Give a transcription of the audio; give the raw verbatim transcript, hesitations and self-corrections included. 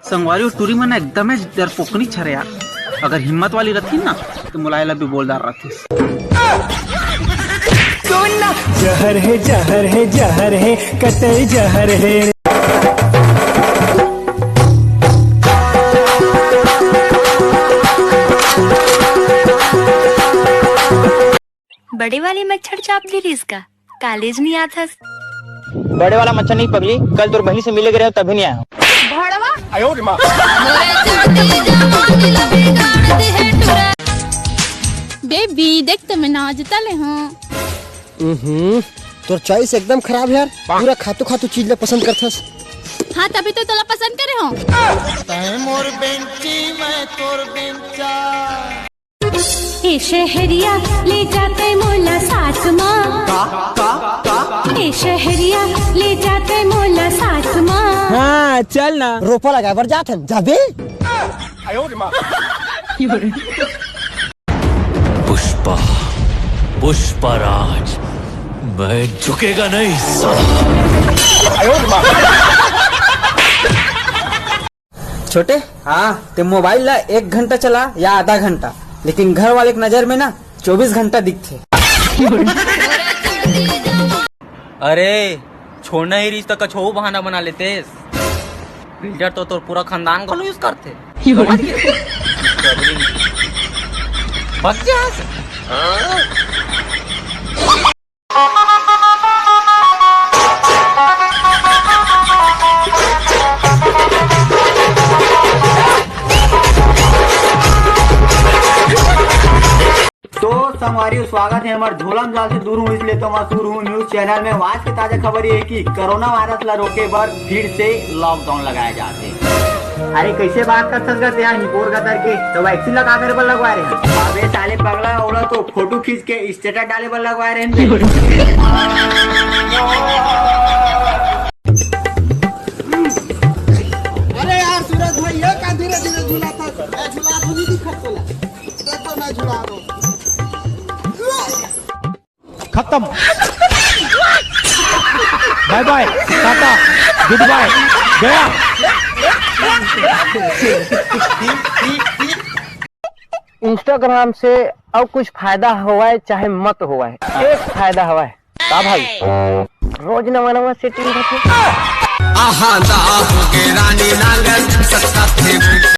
संगवारी, वो टूरी मन एकदम डरपोकनी छरे यार। अगर हिम्मत वाली रहती ना, तो मोला एला भी बोल डार रहती। जहर है, जहर है, जहर है, कतई जहर है। बड़े वाले मच्छर चाप दे रिस का, कॉलेज नहीं आथस। बड़े वाला मच्छर नहीं पगली, कल तोर बहिनी से मिले गए रहे तभी नहीं आया हूँ। भड़वा। बेबी, देख तो मैं नाचता ले हूँ। हम्म, तोर चॉइस एकदम खराब है यार, पूरा खातू खातू चीज ले पसंद करथस। हाँ, तभी तो तोला पसंद करे हूँ। तैं मोर बेंची, मैं तोर बेंचा। ए शहरिया, ले जाते मोला साथ मा। का, का, का? ए शहरिया, ले जाते मोला साथ मा। हाँ, चल ना। रोपा लगाए बर जात हन, जाबे? पुष्पा, पुष्पा राज, मैं झुकेगा नहीं साला। छोटे, हाँ, ते मोबाइल ला एक घंटा चला या आधा घंटा, लेकिन घर वाले के नजर में ना चौबीस घंटा दिखथे। अरे, छोड़ना ही रहिस त कछो बहाना बना लेतेस। बिल्डर तो तोर पूरा खानदान घलो यूज़ करथे। समझ गे? बच जा। तो संगवारी, स्वागत है हमारे झोलम जाल से दूर हूँ इसलिए तो मशहूर हूँ न्यूज चैनल में। आज के ताजा खबर ये है कि कोरोना वायरस ला रोके बर फिर से लॉकडाउन लगाया जाते। अरे, कैसे बात कर सकते हैं हिपोर गदर के? तो वैक्सीन लगा कर बर लगवा रहे हैं। अबे साले पगला, ओला तो फोटो खींच के स्टेटस डाले बर लगवा रहे हैं। अरे यार सूरज भाई, ये का धीरे धीरे झुलाता है? मैं झुला तो नहीं दिखत तोला। देख तो मैं झुला दो। खत्म। बाय बाय, टाटा, गुड बाय, गया। इंस्टाग्राम से अउ कुछ फायदा होवय चाहे मत होवय, एक फायदा हवय। का भाई? रोज नवा नवा सेटिंग होथे। आहा, दा होके रानी नांगल, सस्ता फेंकू।